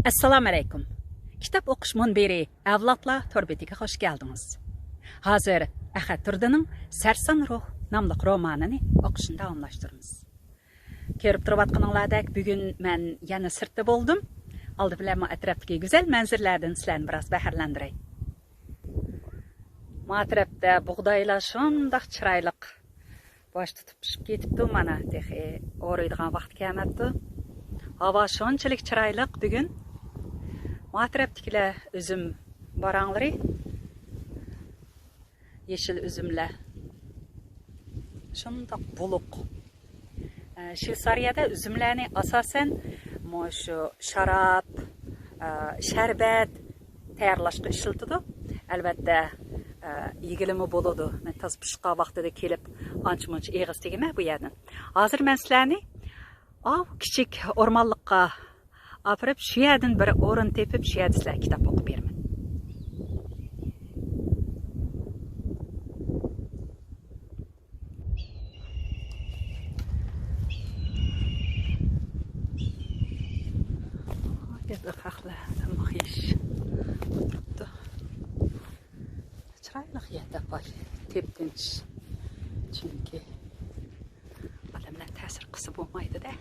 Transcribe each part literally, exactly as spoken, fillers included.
ئەسسالامۇئەلەيكۇم. كىتاب ئوقۇش مۇنبىرى ئەۋلادلار تور بېتىگە خۇش كەلدىڭىز. ھازىر ئەخەت تۇردىنىڭ سەرسان روھ ناملىق رومانىنى ئوقۇشنى داۋاملاشتۇرىمىز. كۆرۈپ تۇرۇۋاتقىنىڭلاردەك، بۈگۈن مەن يەنە سىرتتا بولدۇم. ئالدى بىلەن مۇ ئەتراپتىكى گۈزەل مەنزىرىلەردىن سىلەرنى بىراز بەھرىلەندۈرەي. ما تەرەپتە بۇغدايلار شۇنداق چىرايلىق باش تۇتۇپ پىشىپ كېتىپتۇ، مانا، تېخى ئورۇيدىغان ۋاقتى كەلمەپتۇ. ھاۋا شۇنچىلىك چىرايلىق بۈگۈن. ما تەرەپتىكىلەر ئۈزۈم باراڭلىرى، يېشىل ئۈزۈملەر. شۇنداق بولۇق. ئە، شۋېتسارىيەدە ئۈزۈملەرنى ئاساسەن مۇشۇ شاراب، ئە، شەربەت تەييارلاشقا ئىشلىتىدۇ. ئەلۋەتتە، ئە، يېگىلىمۇ بولىدۇ. مەن تازا پىشقان ۋاقتىدا كېلىپ، ئانچە-مۇنچە ئېغىز تېگىمە بۇ يەردىن. ھازىر مەن سىلەرنى ئاۋۇ كىچىك ئورمانلىققا ئاپىرىپ، شۇ يەردىن بىر ئورۇن تېپىپ، شۇ يەردە سىلەرگە كىتاب ئوقۇپ بېرىمەن. ياتاقلار تاماق يەش ئولتۇرۇپتۇ. چىرايلىق يەردە بار، تېپتىنچ. چۈنكى ئادەملەر تەسىر قىلسا بولمايدۇ-دە.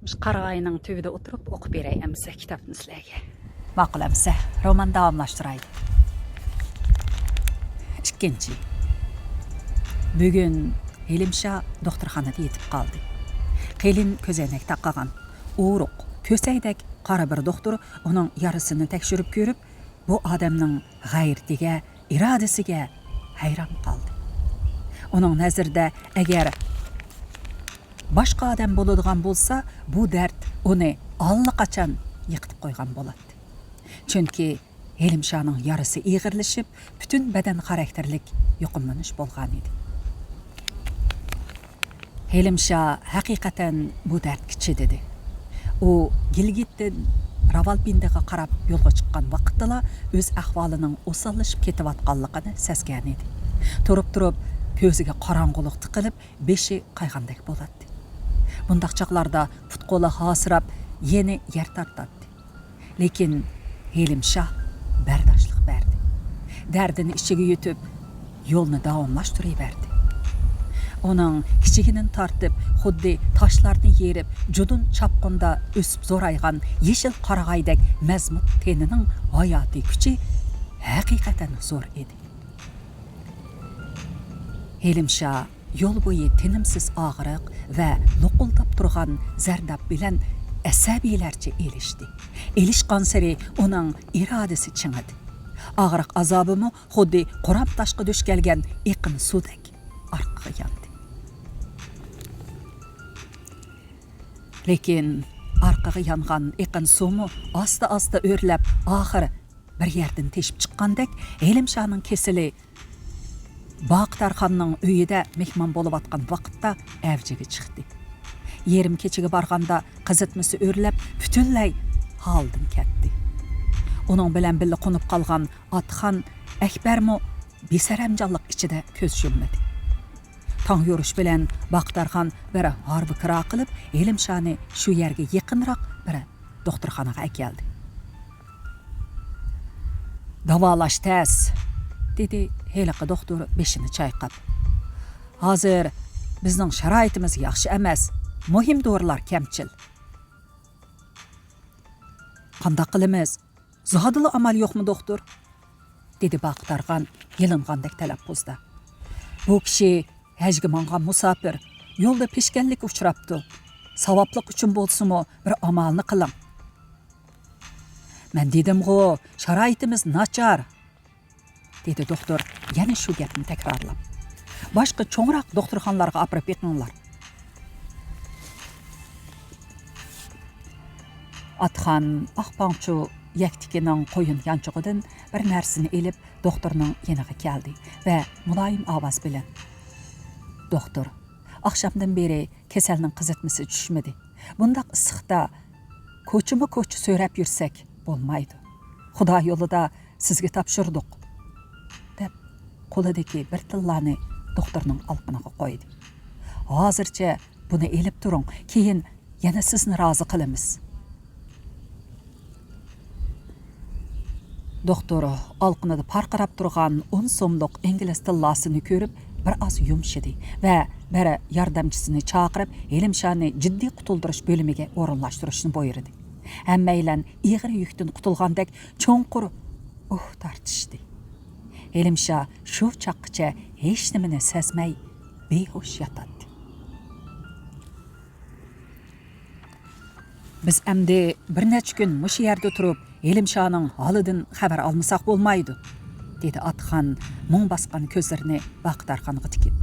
مۇشۇ قارىغاينىڭ تۈۋىدە ئولتۇرۇپ ئوقۇپ بېرەي ئەمىسە كىتابنى سىلەرگە. ماقۇل ئەمىسە، رومان داۋاملاشتۇرايلى. ئىككىنچى. بۈگۈن ھېلىمشا دوختۇرخانىدا يېتىپ قالدى. قېلىن كۆزەينەك تاقىغان، ئورۇق، كۆسەيدەك قارا بىر دوختۇر ئۇنىڭ يارىسىنى تەكشۈرۈپ كۆرۈپ، بۇ ئادەمنىڭ غەيرىتىگە، ئىرادىسىگە ھەيران قالدى. ئۇنىڭ نەزىرىدە، ئەگەر باشقا ئادەم بولىدىغان بولسا، بۇ دەرد ئۇنى ئاللىقاچان يىقىتىپ قويغان بولاتتى. چۈنكى ھېلىمشانىڭ يارىسى ئېغىرلىشىپ، پۈتۈن بەدەن خاراكتېرلىك يۇقۇملىنىش بولغان ئىدى. ھېلىمشا ھەقىقەتەن بۇ دەردكە چىدىدى. ئۇ گىلگىتتىن راۋالپىندىغا قاراپ يولغا چىققان ۋاقىتتىلا ئۆز ئەھۋالىنىڭ ئوساللىشىپ كېتىۋاتقانلىقىنى سەزگەنىدى. تۇرۇپ-تۇرۇپ كۆزىگە قاراڭغۇلۇق تىقىلىپ، بېشى قايغاندەك بولاتتى. بۇنداق چاغلاردا پۇت-قولى ھاسىراپ، يېنى يەر تارتاتتى. لېكىن ھېلىم شاھ بەرداشلىق بەردى. دەردىنى ئىچىگە يۇتۇپ، يولنى داۋاملاشتۇرۇۋەردى. ئۇنىڭ كىچىكىنىن تارتىپ، خۇددى تاشلارنى يېرىپ، جۇدۇن چاپقۇندا ئۆسۈپ زورايغان يېشىل قارىغايدەك مەزمۇت تېنىنىڭ ھاياتىي كۈچى ھەقىقەتەن زور ئىدى. ھېلىم شاھ يول بويى تىنىمسىز ئاغرىق ۋە لوقۇلداپ تۇرغان زەرداب بىلەن ئەسەبىيلەرچە ئېلىشتى. ئېلىشقانسېرى ئۇنىڭ ئىرادىسى چىڭىدى. ئاغرىق ئازابىمۇ خۇددى قۇرام تاشقا دۇچ كەلگەن ئېقىن سۇدەك ئارقىغا ياندى. لېكىن ئارقىغا يانغان ئېقىن سۇمۇ ئاستا-ئاستا ئۆرلەپ، ئاخىر بىر يەردىن تېشىپ چىققاندەك، ھېلىم شاھنىڭ كېسىلى باقى تارخاننىڭ ئۆيىدە مېھمان بولۇۋاتقان ۋاقىتتا ئەۋجىگە چىقتى. يېرىم كېچىگە بارغاندا قىزىتمىسى ئۆرلەپ، پۈتۈنلەي ھالىدىن كەتتى. ئۇنىڭ بىلەن بىللە قونۇپ قالغان ئاتىخان ئەكبەرمۇ بىسەرەمجانلىق ئىچىدە كۆز يۇممىدى. تاڭ يورۇش بىلەن باقى تارخان بىر ھارۋا كىرا قىلىپ، ھېلىم شاھنى شۇ يەرگە يېقىنراق بىر دوختۇرخانىغا ئەكەلدى. داۋالاش تەس، دېدى ھېلىقى دوختۇر بېشىنى چايقاپ. ھازىر بىزنىڭ شارائىتىمىز ياخشى ئەمەس، مۇھىم دورىلار كەمچىل. قانداق قىلىمىز؟ زادىلا ئامال يوقمۇ، دوختۇر؟ دېدى باقى تارخان يېلىنغاندەك تەلەپپۇزدا. بۇ كىشى ھەجگە ماڭغان مۇساپىر، يولدا پېشكەللىككە ئۇچراپتۇ. ساۋابلىق ئۈچۈن بولسىمۇ بىر ئامالنى قىلىڭ. مەن دېدىمغۇ، شارائىتىمىز ناچار، دېدى دوختۇر يەنە شۇ گەپنى تەكرارلاپ. باشقا چوڭراق دوختۇرخانىلارغا ئاپىرىپ بېقىڭلار. ئاتىخان ئاق پاڭچۇ يەكتىكىنىڭ قويۇن يانچۇقىدىن بىر نەرسىنى ئېلىپ، دوختۇرنىڭ يېنىغا كەلدى ۋە مۇلايىم ئاۋاز بىلەن، دوختۇر، ئاخشامدىن بېرى كېسەلنىڭ قىزىتمىسى چۈشمىدى. بۇنداق ئىسسىقتا كوچىمۇ كوچا سۆرەپ يۈرسەك بولمايدۇ. خۇدا يولىدا سىزگە تاپشۇردۇق، دەپ، قولىدىكى بىر تىللانى دوختۇرنىڭ ئالىقىنىغا قويدى. ھازىرچە بۇنى ئېلىپ تۇرۇڭ، كېيىن يەنە سىزنى رازى قىلىمىز. دوختۇر ئالىقىنىدا پارقىراپ تۇرغان ئون سوملۇق ئىنگلىز تىللاسىنى كۆرۈپ، بىر ئاز يۇمشىدى ۋە بىر ياردەمچىسىنى چاقىرىپ، ھېلىمشانى جىددىي قۇتۇلدۇرۇش بۆلۈمىگە ئورۇنلاشتۇرۇشنى بۇيرۇدى. ھەممەيلەن ئېغىر يۈكتىن قۇتۇلغاندەك چوڭقۇر ئۇھ تارتىشتى. ھېلىمشا شۇ چاغقىچە ھېچنېمىنى سەزمەي، بىھوش ياتاتتى. بىز ئەمدى بىر نەچچە كۈن مۇشۇ يەردە تۇرۇپ، ھېلىمشانىڭ ھالىدىن خەۋەر ئالمىساق بولمايدۇ، دېدى ئاتىخان مۇڭ باسقان كۆزلىرىنى باقىدارخانغا تىكىپ.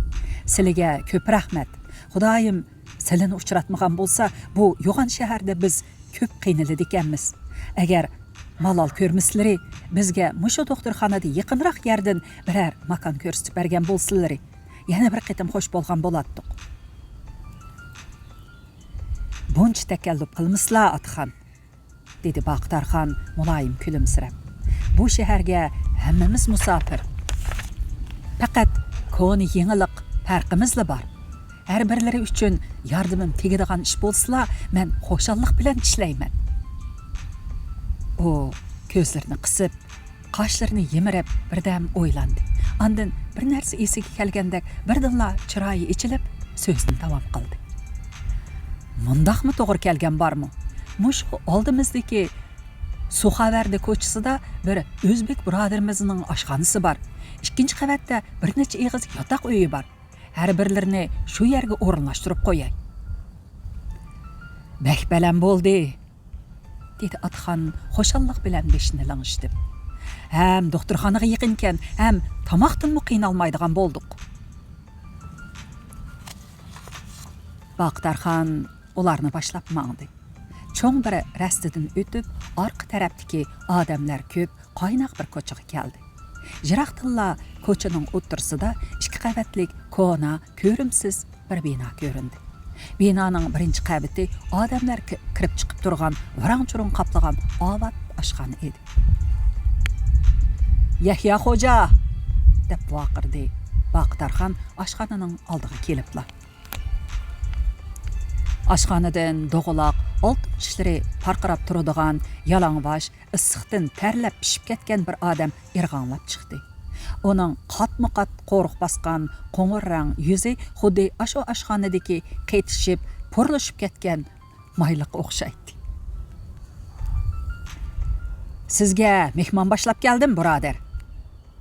سىلىگە كۆپ رەھمەت. خۇدايىم سىلىنى ئۇچراتمىغان بولسا، بۇ يوغان شەھەردە بىز كۆپ قىينىلىدىكەنمىز. ئەگەر مالال كۆرمىسىلىرى، بىزگە مۇشۇ دوختۇرخانىدا يېقىنراق يەردىن بىرەر ماكان كۆرسىتىپ بەرگەن بولسىلىرى، يەنە بىر قېتىم خوش بولغان بولاتتۇق. بۇنچە تەكەللۇپ قىلمىسىلا، ئاتىخان، دېدى باقىدارخان مۇلايىم كۈلۈمسىرەپ. بۇ شەھەرگە ھەممىمىز مۇساپىر. پەقەت كونا يېڭىلىق پەرقىمىزلا بار. ھەر بىرلىرى ئۈچۈن ياردىمىم تېگىدىغان ئىش بولسىلا، مەن خۇشاللىق بىلەن ئىشلەيمەن. ئۇ كۆزلىرىنى قىسىپ، قاشلىرىنى يىمىرىپ، بىردەم ئويلاندى. ئاندىن بىر نەرسە ئېسىگە كەلگەندەك بىردىنلا چىرايى ئېچىلىپ، سۆزىنى داۋام قىلدى. مۇنداقمۇ توغرا كەلگەن بارمۇ؟ مۇشۇ ئالدىمىزدىكى سۇخاۋەردى كوچىسىدا بىر ئۆزبېك بۇرادىرىمىزنىڭ ئاشخانىسى بار. ئىككىنچى قەۋەتتە بىر نەچچە ئېغىز ياتاق ئۆيى بار. ھەر بىرلىرىنى شۇ يەرگە ئورۇنلاشتۇرۇپ قوياي. بەك بەلەن بولدى، دېدى ئاتىخان خۇشاللىق بىلەن بېشىنى لىڭشىتىپ. ھەم دوختۇرخانىغا يېقىنكەن، ھەم تاماقتىنمۇ قىينالمايدىغان بولدۇق. باقىدارخان ئۇلارنى باشلاپ ماڭدى. چوڭ بىر رەستىدىن ئۆتۈپ، ئارقا تەرەپتىكى ئادەملەر كۆپ، قايناق بىر كوچىغا كەلدى. يىراقتىنلا كوچىنىڭ ئوتتۇرىسىدا ئىككى قەۋەتلىك كونا، كۆرۈمسىز بىر بىنا كۆرۈندى. بىنانىڭ بىرىنچى قەۋىتى ئادەملەر كى-، كىرىپ چىقىپ تۇرغان، ۋاراڭ-چۇرۇڭ قاپلىغان ئاۋات ئاشخانا ئىدى. «يەھيا خوجا!» دەپ ۋارقىرىدى باقىدارخان ئاشخانىنىڭ ئالدىغا كېلىپلا. ئاشخانىدىن دوغىلاق ئالتۇن چىشلىرى پارقىراپ تۇرىدىغان، يالاڭباش، ئىسسىقتىن تەرلەپ پىشىپ كەتكەن بىر ئادەم ئىرغاڭلاپ چىقتى. ئۇنىڭ قاتمۇ-قات قورۇق باسقان قوڭۇر رەڭ يۈزى خۇددى ئاشۇ ئاشخانىدىكى قېتىشىپ، پۇرلىشىپ كەتكەن مايلىققا ئوخشايتتى. «سىزگە مېھمان باشلاپ كەلدىم، بۇرادەر»،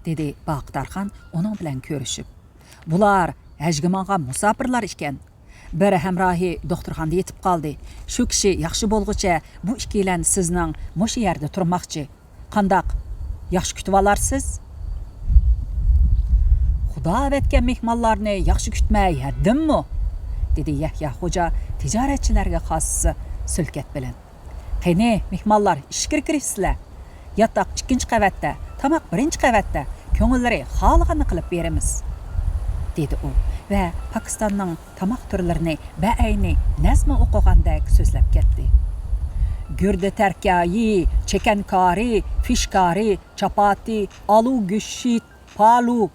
دېدى باقىدارخان ئۇنىڭ بىلەن كۆرۈشۈپ. «بۇلار ھەجگە ماڭغان مۇساپىرلار ئىكەن. بىر ھەمراھى دوختۇرخانىدا يېتىپ قالدى. شۇ كىشى ياخشى بولغۇچە بۇ ئىككىيلەن سىزنىڭ مۇشۇ يەردە تۇرماقچى. قانداق، ياخشى كۈتۈۋالارسىز؟» «خۇدا ئەۋەتكەن مېھمانلارنى ياخشى كۈتمەي ھەددىممۇ؟» دېدى يەھيا خوجا تىجارەتچىلەرگە خاس سۈلكەت بىلەن. «قېنى، مېھمانلار، ئىچكىرى كىرىشسىلە. ياتاق ئىككىنچى قەۋەتتە، تاماق بىرىنچى قەۋەتتە، كۆڭۈللىرى خالىغاننى قىلىپ بېرىمىز»، دېدى ئۇ ۋە پاكىستاننىڭ تاماق تۈرلىرىنى بەئەينى نەزمە ئوقۇغاندەك سۆزلەپ كەتتى. «گۈردە تەركايى، چېكەن كارى، فىش كارى، چاپاتى، ئالۇ گۆشى، پالۇ»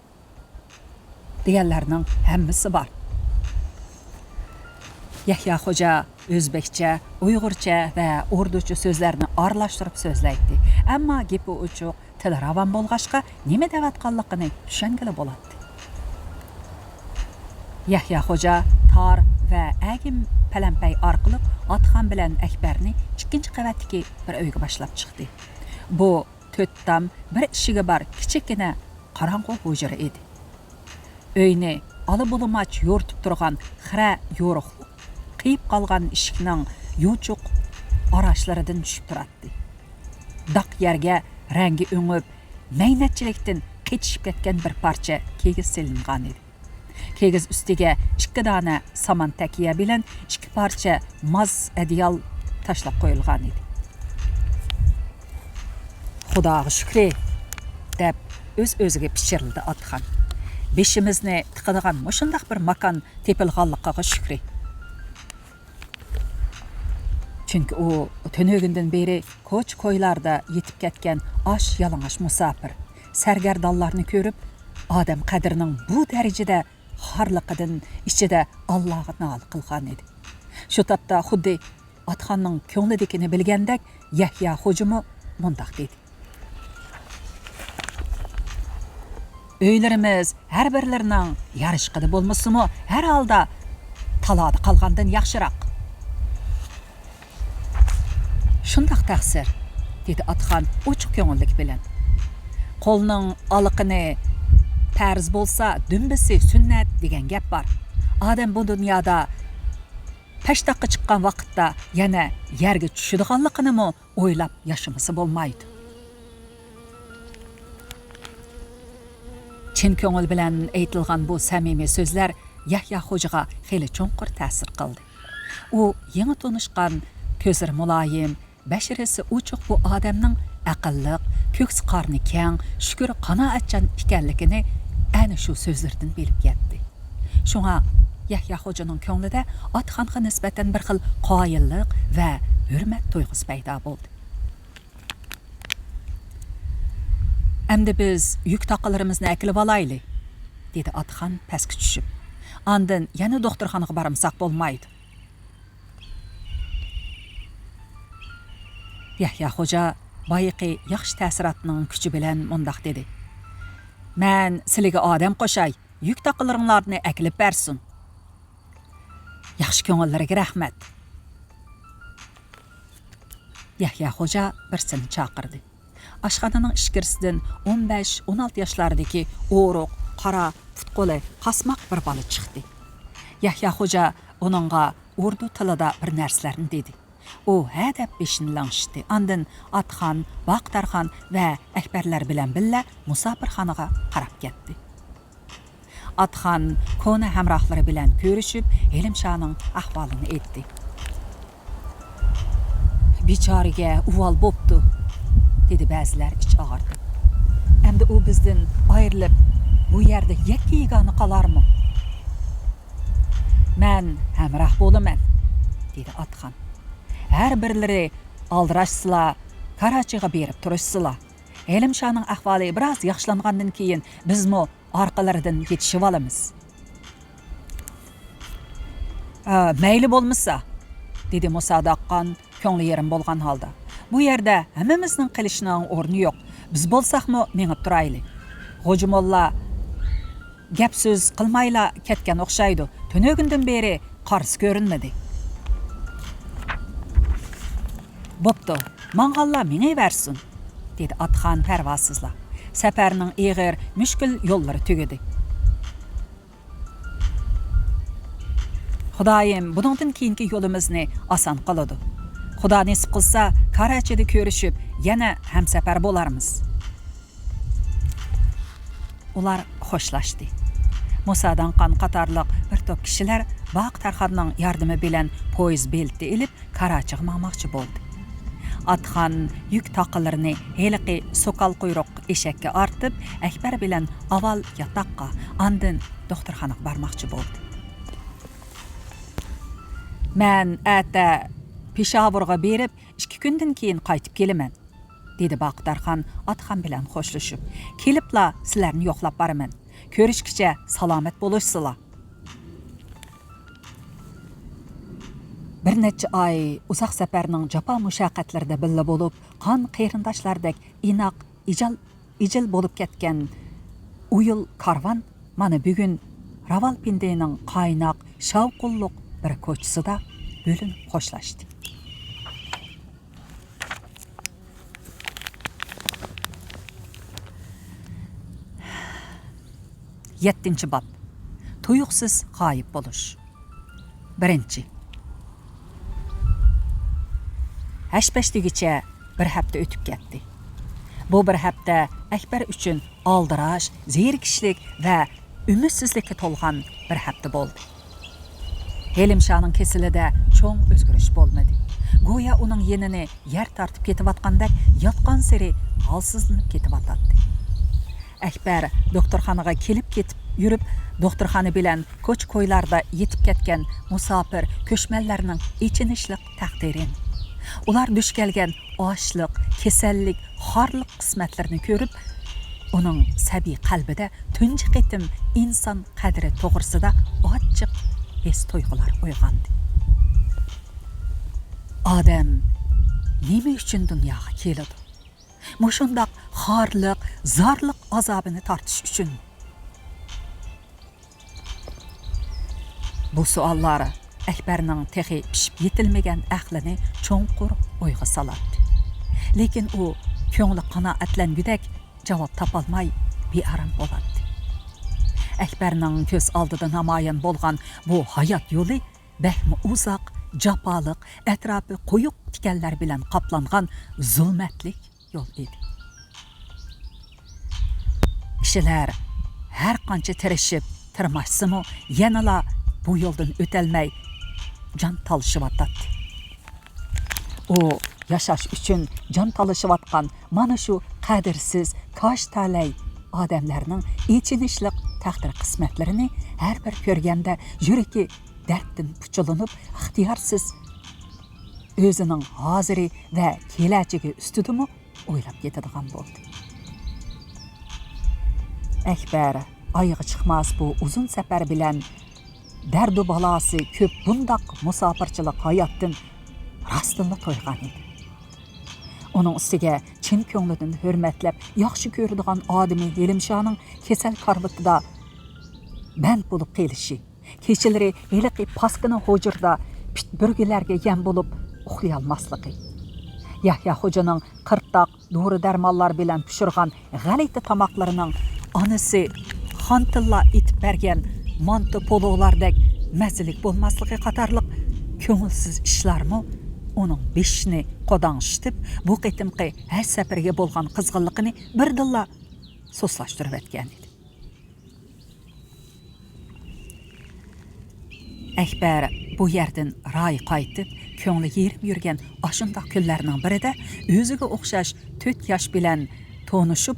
دېگەنلەرنىڭ ھەممىسى بار. يەھيا خوجا ئۆزبېكچە، ئۇيغۇرچە ۋە ئوردۇچە سۆزلەرنى ئارىلاشتۇرۇپ سۆزلەيتتى. ئەمما گېپى ئوچۇق، تىلى راۋان بولغاچقا، نېمە دەۋاتقانلىقىنى چۈشەنگىلى بولاتتى. يەھيا خوجا تار ۋە ئەگىم پەلەمپەي ئارقىلىق ئاتىخان بىلەن ئەكبەرنى ئىككىنچى قەۋەتتىكى بىر ئۆيگە باشلاپ چىقتى. بۇ تۆت تام، بىر ئىشىكى بار كىچىككىنە قاراڭغۇ ھۇجرا ئىدى. ئۆينى ئالا بۇلىماچ يورۇتۇپ تۇرغان خىرە يورۇقلۇق قىيىپ قالغان ئىشىكنىڭ يوچۇق ئاراچلىرىدىن چۈشۈپ تۇراتتى. داق يەرگە رەڭگى ئۆڭۈپ، مەينەتچىلىكتىن قېتىشىپ كەتكەن بىر پارچە كىگىز سېلىنغانىدى. كىگىز ئۈستىگە ئىككى دانە سامان تەكىيە بىلەن ئىككى پارچە ماز ئەدىيال تاشلاپ قويۇلغانىدى. «خۇداغا شۈكرى!» دەپ ئۆز-ئۆزىگە پىچىرلىدى ئاتىخان. «بېشىمىزنى تىقىدىغان مۇشۇنداق بىر ماكان تېپىلغانلىقىغا شۈكرى!» چۈنكى ئۇ تۈنۈگۈندىن بېرى كوچا-كويلاردا يېتىپ كەتكەن ئاچ-يالىڭاچ مۇساپىر، سەرگەردانلارنى كۆرۈپ، ئادەم قەدرىنىڭ بۇ دەرىجىدە خارلىقىدىن ئىچىدە ئاللاغا نالە قىلغان ئىدى. شۇ تاپتا خۇددى ئاتخاننىڭ كۆڭلىدىكىنى بىلگەندەك يەھيا خوجىمۇ مۇنداق دېدى: ئۆيلىرىمىز ھەر بىرلىرىنىڭ يارىشقىدە بولمىسىمۇ، ھەر ھالدا تالادا قالغاندىن ياخشىراق. شۇنداق تەقسىر، دېدى ئاتخان ئوچۇق كۆڭۈللۈك بىلەن. قولنىڭ ئالىقىنى پەرز بولسا، دۈمبىسى سۈننەت دېگەن گەپ بار. ئادەم بۇ دۇنيادا پەشتاققا چىققان ۋاقىتتا يەنە يەرگە چۈشىدىغانلىقىنىمۇ ئويلاپ ياشىمىسا بولمايدۇ. چىن كۆڭۈل بىلەن ئېيتىلغان بۇ سەمىمىي سۆزلەر يەھيا خوجىغا خېلى چوڭقۇر تەسىر قىلدى. ئۇ يېڭى تونۇشقان كۆزلىرى مۇلايىم، بەشىرىسى ئوچۇق بۇ ئادەمنىڭ ئەقىللىق، كۆكسى قارنى كەڭ، شۈكۈر قانائەتچان ئىكەنلىكىنى ئەنە شۇ سۆزلىرىدىن بىلىپ يەتتى. شۇڭا يەھيا خوجىنىڭ كۆڭلىدە ئاتخانغا نىسبەتەن بىر خىل قايىللىق ۋە ھۆرمەت تۇيغۇسى پەيدا بولدى. ئەمدى بىز يۈك تاقىلىرىمىزنى ئەكېلىۋالايلى، دېدى ئاتخان پەسكە چۈشۈپ. ئاندىن يەنە دوختۇرخانىغا بارمىساق بولمايدۇ. يەھيا خوجا بايىقى ياخشى تەسىراتنىڭ كۈچى بىلەن مۇنداق دېدى: مەن سىلىگە ئادەم قوشاي، يۈك تاقىلىرىڭلارنى ئەكېلىپ بەرسۇن. ياخشى كۆڭۈللىرىگە رەھمەت. يەھيا خوجا بىرسىنى چاقىردى. ئاشخانىنىڭ ئىچكىرىسىدىن ئون بەش، ئون ئالتە ياشلاردىكى ئورۇق، قارا، پۇت-قولى قاسماق بىر بالا چىقتى. يەھيا خوجا ئۇنىڭغا ئوردۇ تىلىدا بىر نەرسىلەرنى دېدى. ئۇ ھە دەپ بېشىنى لىڭشىتتى. ئاندىن ئاتخان، باقىدارخان ۋە ئەكبەرلەر بىلەن بىللە مۇساپىرخانىغا قاراپ كەتتى. ئاتخان كونا ھەمراھلىرى بىلەن كۆرۈشۈپ، ھېلىمشانىڭ ئەھۋالىنى ئېيتتى. بىچارىگە ئۇۋال بوپتۇ، دېدى بەزىلەر ئىچ ئاغرىتىپ. ئەمدى ئۇ بىزدىن ئايرىلىپ، بۇ يەردە يەككە-يېگانە قالارمۇ؟ مەن ھەمراھ بولىمەن، دېدى ئاتخان. ھەر بىرلىرى ئالدىراشسىلا، كاراچىغا بېرىپ تۇرۇشسىلا. ھېلىمشانىڭ ئەھۋالى بىراز ياخشىلانغاندىن كېيىن بىزمۇ ئارقىلىرىدىن يېتىشىۋالىمىز. ئا، مەيلى بولمىسا، دېدى مۇسا داققان كۆڭلى يېرىم بولغان ھالدا. بۇ يەردە ھەممىمىزنىڭ قېلىشنىڭ ئورنى يوق. بىز بولساقمۇ مېڭىپ تۇرايلى. غوجا موللا گەپ سۆز قىلمايلا كەتكەن ئوخشايدۇ. تۈنۈگۈندىن بېرى قارىسى كۆرۈنمىدى. بوپتۇ، ماڭغانلار مېڭىۋەرسۇن، دېدى ئاتخان پەرۋاسىزلا. سەپەرنىڭ ئېغىر، مۈشكۈل يوللىرى تۈگىدى. خۇدايىم بۇنىڭدىن كېيىنكى يولىمىزنى ئاسان قىلىدۇ. خۇدا نېسىپ قىلسا، كاراچىدا كۆرۈشۈپ، يەنە ھەمسەپەر بولارمىز. ئۇلار خوشلاشتى. مۇسا داققان قاتارلىق بىر توپ كىشىلەر باقىدارخاننىڭ ياردىمى بىلەن پويىز بېلىتى ئېلىپ، كاراچىغا ماڭماقچى بولدى. ئاتخان يۈك تاقىلىرىنى ھېلىقى سوكال قۇيرۇق ئېشەككە ئارتىپ، ئەكبەر بىلەن ئاۋۋال ياتاققا، ئاندىن دوختۇرخانىغا بارماقچى بولدى. مەن ئەتە پېشاۋۇرغا بېرىپ، ئىككى كۈندىن كېيىن قايتىپ كېلىمەن، دېدى باقىدارخان ئاتخان بىلەن خوشلىشىپ. كېلىپلا سىلەرنى يوقلاپ بارىمەن. كۆرۈشكىچە سالامەت بولۇشسىلا. بىر نەچچە ئاي ئۇزاق سەپەرنىڭ جاپا مۇشەققەتلىرىدە بىللە بولۇپ، قان قېرىنداشلاردەك ئىناق، ئىجال-، ئىجىل بولۇپ كەتكەن ئۇيۇل كارۋان مانا بۈگۈن راۋالپىندىنىڭ قايناق، شاۋقۇنلۇق بىر كوچىسىدا بۆلۈنۈپ خوشلاشتى. يەتتىنچى باب. تۇيۇقسىز غايىب بولۇش. بىرىنچى. ھەش-پەش دېگۈچە بىر ھەپتە ئۆتۈپ كەتتى. بۇ بىر ھەپتە ئەكبەر ئۈچۈن ئالدىراش، زېرىكىشلىك ۋە ئۈمىدسىزلىككە تولغان بىر ھەپتە بولدى. ھېلىمشانىڭ كېسىلىدە چوڭ ئۆزگىرىش بولمىدى. گويا ئۇنىڭ يېنىنى يەر تارتىپ كېتىۋاتقاندەك ياتقانسېرى ھالسىزلىنىپ كېتىۋاتاتتى. ئەكبەر دوختۇرخانىغا كېلىپ كېتىپ يۈرۈپ، دوختۇرخانا بىلەن كوچا-كويلاردا يېتىپ كەتكەن مۇساپىر كۆچمەنلەرنىڭ ئېچىنىشلىق تەقدىرىنى، ئۇلار دۇچ كەلگەن ئاچلىق، كېسەللىك، خارلىق قىسمەتلىرىنى كۆرۈپ، ئۇنىڭ سەبىي قەلبىدە تۇنجى قېتىم ئىنسان قەدرى توغرىسىدا ئاچچىق ھېس-تۇيغۇلار ئويغاندى. ئادەم نېمە ئۈچۈن دۇنياغا كېلىدۇ؟ مۇشۇنداق خارلىق، زارلىق ئازابىنى تارتىش ئۈچۈن. بۇ سوئاللار ئەكبەرنىڭ تېخى پىشىپ يېتىلمىگەن ئەقلىنى چوڭقۇر ئويغا سالاتتى. لېكىن ئۇ كۆڭلى قانائەتلەنگۈدەك جاۋاب تاپالماي بىئارام بولاتتى. ئەكبەرنىڭ كۆز ئالدىدا نامايان بولغان بۇ ھايات يولى بەكمۇ ئۇزاق، جاپالىق، ئەتراپى قويۇق تىكەنلەر بىلەن قاپلانغان زۇلمەتلىك يول ئىدى. كىشىلەر ھەر قانچە تىرىشىپ، تىرماشسىمۇ، يەنىلا بۇ يولدىن ئۆتەلمەي جان تالىشىۋاتاتتى. ئۇ ياشاش ئۈچۈن جان تالىشىۋاتقان مانا شۇ قەدىرسىز، كاش تەلەي ئادەملەرنىڭ ئېچىنىشلىق تەقدىر قىسمەتلىرىنى ھەر بىر كۆرگەندە يۈرىكى دەردتىن پۇچىلىنىپ، ئىختىيارسىز ئۆزىنىڭ ھازىرى ۋە كېلەچىكى ئۈستىدىمۇ ئويلاپ كېتىدىغان بولدى. ئەكبەر ئايىغى چىقماس بۇ ئۇزۇن سەپەر بىلەن دەردۇ بالاسى كۆپ بۇنداق مۇساپىرچىلىق ھاياتتىن راستتىنلا تويغان ئىدى. ئۇنىڭ ئۈستىگە چىن كۆڭلىدىن ھۆرمەتلەپ ياخشى كۆرىدىغان ئادىمى ھېلىمشانىڭ كېسەل كارىۋىتىدا بەند بولۇپ قېلىشى، كېچىلىرى ھېلىقى پاسكىنا ھۇجرىدا پىت بۈرگىلەرگە يەم بولۇپ ئۇخلىيالماسلىقى، يەھيا خوجىنىڭ قىرتاق، دورا-دەرمانلار بىلەن پىشۇرغان غەلىتە تاماقلىرىنىڭ ئانىسى خانتىللا ئېتىپ بەرگەن مانتا پولۇلاردەك مەززىلىك بولماسلىقى قاتارلىق كۆڭۈلسىز ئىشلارمۇ ئۇنىڭ بېشىنى قوداڭشىتىپ، بۇ قېتىمقى ھەج سەپىرىگە بولغان قىزغىنلىقىنى بىردىنلا سۇسلاشتۇرۇۋەتكەن ئىدى. ئەكبەر بۇ يەردىن رايى قايتىپ، كۆڭلى يېرىم يۈرگەن ئاشۇنداق كۈنلەرنىڭ بىرىدە ئۆزىگە ئوخشاش تۆت ياش بىلەن تونۇشۇپ،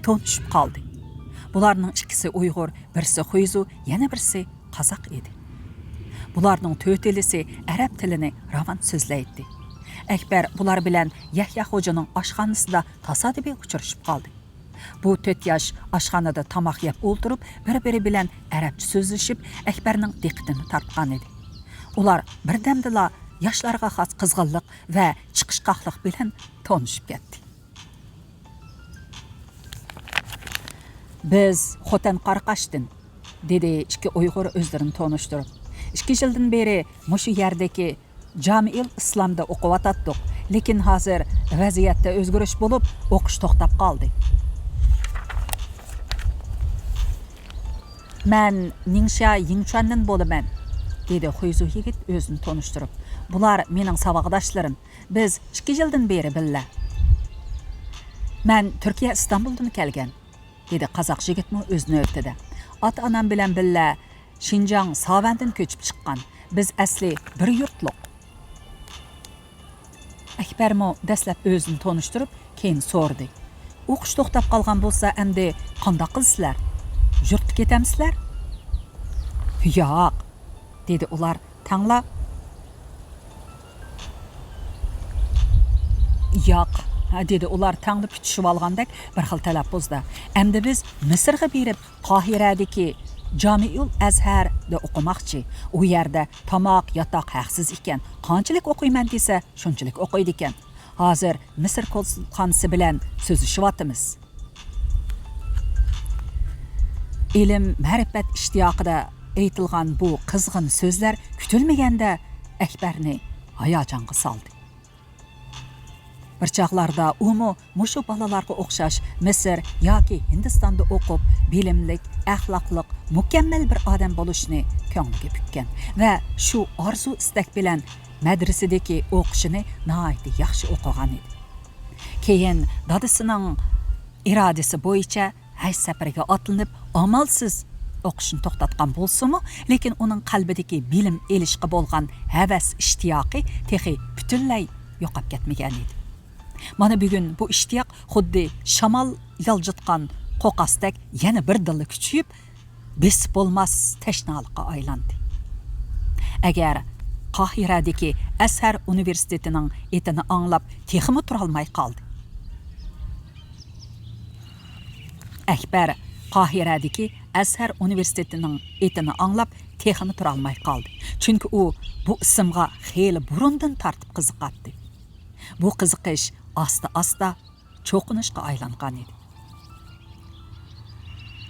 تونۇشۇپ قالدى. بۇلارنىڭ ئىككىسى ئۇيغۇر، بىرسى خۇيزۇ، يەنە بىرسى قازاق ئىدى. بۇلارنىڭ تۆتىلىسى ئەرەب تىلىنى راۋان سۆزلەيتتى. ئەكبەر بۇلار بىلەن يەھيا خوجىنىڭ ئاشخانىسىدا تاسادىپىي ئۇچرىشىپ قالدى. بۇ تۆت ياش ئاشخانىدا تاماق يەپ ئولتۇرۇپ، بىر-بىرى بىلەن ئەرەبچە سۆزلىشىپ، ئەكبەرنىڭ دىققىتىنى تارتقان ئىدى. ئۇلار بىردەمدىلا ياشلارغا خاس قىزغىنلىق ۋە چىقىشقاقلىق بىلەن تونۇشۇپ كەتتى. «بىز خوتەن قاراقاشتىن»، دېدى ئىككى ئۇيغۇر ئۆزلىرىنى تونۇشتۇرۇپ. «ئىككى يىلدىن بېرى مۇشۇ يەردىكى جامىئۇل ئىسلامدا ئوقۇۋاتاتتۇق، لېكىن ھازىر ۋەزىيەتتە ئۆزگىرىش بولۇپ، ئوقۇش توختاپ قالدى.» «مەن نىڭشيا يىڭچۈەندىن بولىمەن»، دېدى خۇيزۇ يىگىت ئۆزىنى تونۇشتۇرۇپ. «بۇلار مېنىڭ ساۋاقداشلىرىم. بىز ئىككى يىلدىن بېرى بىللە.» «مەن تۈركىيە ئىستانبۇلدىن كەلگەن.» دېدى قازاق يىگىتمۇ ئۆز نۆۋىتىدە. «ئاتا-ئانام بىلەن بىللە شىنجاڭ ساۋەندىن كۆچۈپ چىققان. بىز ئەسلى بىر يۇرتلۇق.» ئەكبەرمۇ دەسلەپ ئۆزىنى تونۇشتۇرۇپ، كېيىن سورىدى: «ئوقۇش توختاپ قالغان بولسا، ئەمدى قانداق قىلىسىلەر؟ يۇرتقا كېتەمسىلەر؟» «ياق»، دېدى ئۇلار تەڭلا. «ياق»، دېدى ئۇلار تەڭلا پۈتۈشۈۋالغاندەك بىر خىل تەلەپپۇزدا. «ئەمدى بىز مىسىرغا بېرىپ، قاھىرەدىكى جامىئۇل ئەزھەردە ئوقۇماقچى. ئۇ يەردە تاماق، ياتاق ھەقسىز ئىكەن. قانچىلىك ئوقۇيمەن دېسە، شۇنچىلىك ئوقۇيدىكەن. ھازىر مىسىر كونسۇلخانىسى بىلەن سۆزلىشىۋاتىمىز.» ئىلىم، مەرىپەت ئىشتىياقىدا ئېيتىلغان بۇ قىزغىن سۆزلەر كۈتۈلمىگەندە ئەكبەرنى ھاياجانغا سالدى. بىر چاغلاردا ئۇمۇ مۇشۇ بالىلارغا ئوخشاش مىسىر ياكى ھىندىستاندا ئوقۇپ، بىلىملىك، ئەخلاقلىق، مۇكەممەل بىر ئادەم بولۇشنى كۆڭلىگە پۈككەن ۋە شۇ ئارزۇ-ئىستەك بىلەن مەدرىسىدىكى ئوقۇشىنى ناھايىتى ياخشى ئوقۇغان ئىدى. كېيىن دادىسىنىڭ ئىرادىسى بويىچە ھەج سەپىرىگە ئاتلىنىپ، ئامالسىز ئوقۇشنى توختاتقان بولسىمۇ، لېكىن ئۇنىڭ قەلبىدىكى بىلىم ئېلىشقا بولغان ھەۋەس، ئىشتىياقى تېخى پۈتۈنلەي يوقاپ كەتمىگەن ئىدى. مانا بۈگۈن بۇ ئىشتىياق خۇددى شامال يالجۇتقان قوقاستەك يەنە بىردىنلا كۈچىيىپ، بېسىپ بولماس تەشنالىققا ئايلاندى. ئەگەر قاھىرەدىكى ئەزھەر ئۇنىۋېرسىتېتىنىڭ ئېتىنى ئاڭلاپ تېخىمۇ تۇرالماي قالدى. ئەكبەر قاھىرەدىكى ئەزھەر ئۇنىۋېرسىتېتىنىڭ ئېتىنى ئاڭلاپ تېخىمۇ تۇرالماي قالدى. چۈنكى ئۇ بۇ ئىسىمغا خېلى بۇرۇندىن تارتىپ قىزىقاتتى. بۇ قىزىقىش ئاستا-ئاستا چوقۇنۇشقا ئايلانغان ئىدى.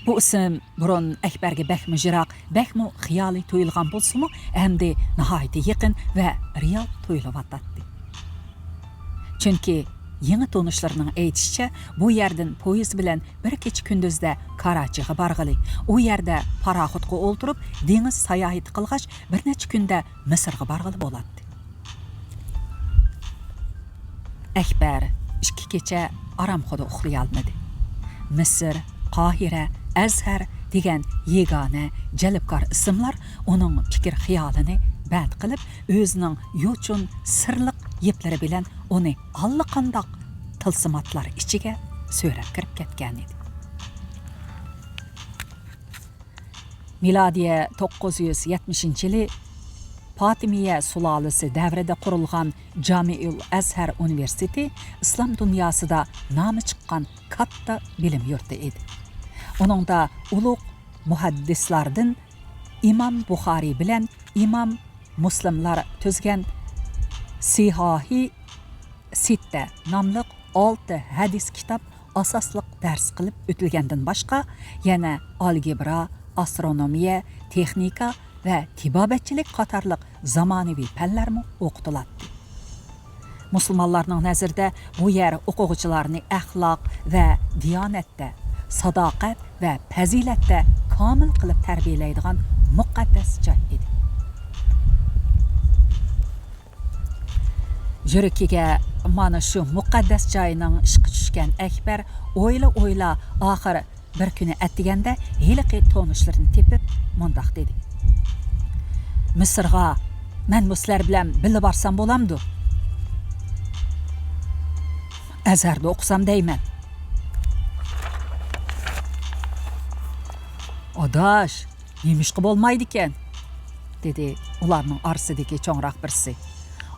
بۇ ئىسىم بۇرۇن ئەكبەرگە بەكمۇ يىراق، بەكمۇ خىيالىي تۇيۇلغان بولسىمۇ، ئەمدى ناھايىتى يېقىن ۋە رېئال تۇيۇلۇۋاتاتتى. چۈنكى يېڭى تونۇشلىرىنىڭ ئېيتىشىچە، بۇ يەردىن پويىز بىلەن بىر كېچە-كۈندۈزدە كاراچىغا بارغىلى، ئۇ يەردە پاراخوتقا ئولتۇرۇپ، دېڭىز ساياھىتى قىلغاچ، بىر نەچچە كۈندە مىسىرغا بارغىلى بولاتتى. ئەكبەر ئىككى كېچە ئارامخۇدا ئۇخلىيالمىدى. مىسىر، قاھىرە، ئەزھەر دېگەن يېگانە، جەلپكار ئىسىملار ئۇنىڭ پىكىر-خىيالىنى بەند قىلىپ، ئۆزىنىڭ يوچۇن سىرلىق يىپلىرى بىلەن ئۇنى ئاللىقانداق تىلسىماتلار ئىچىگە سۆرەپ كىرىپ كەتكەنىدى. مىلادىيە توققۇز يۈز يەتمىشىنچى يىلى پاتىمىيە سۇلالىسى دەۋرىدە قۇرۇلغان جامىئۇل ئەزھەر ئۇنىۋېرسىتېتى ئىسلام دۇنياسىدا نامى چىققان كاتتا بىلىم يۇرتى ئىدى. ئۇنىڭدا ئۇلۇغ مۇھەددىسلاردىن ئىمام بۇخارىي بىلەن ئىمام مۇسلىملار تۈزگەن سىھاھى سىتتە ناملىق ئالتە ھەدىس كىتاب ئاساسلىق دەرس قىلىپ ئۆتۈلگەندىن باشقا، يەنە ئالگېبرا، ئاسترونومىيە، تېخنىكا ۋە تېبابەتچىلىك قاتارلىق زامانىۋى پەنلەرمۇ ئوقۇتۇلاتتى. مۇسۇلمانلارنىڭ نەزىرىدە بۇ يەر ئوقۇغۇچىلارنى ئەخلاق ۋە دىيانەتتە، ساداقەت ۋە پەزىلەتتە كامىل قىلىپ تەربىيەلەيدىغان مۇقەددەس جاي ئىدى. يۈرىكىگە مانا شۇ مۇقەددەس جاينىڭ ئىشقى چۈشكەن ئەكبەر ئويلا-ئويلا ئاخىر بىر كۈنى ئەتىگەندە ھېلىقى تونۇشلىرىنى تېپىپ مۇنداق دېدى: «مىسىرغا مەنمۇ سىلەر بىلەن بىللە بارسام بولامدۇ؟ ئەزھەردە ئوقۇسام دەيمەن.» «ئاداش، نېمىشقا بولمايدىكەن؟» دېدى ئۇلارنىڭ ئارىسىدىكى چوڭراق بىرسى.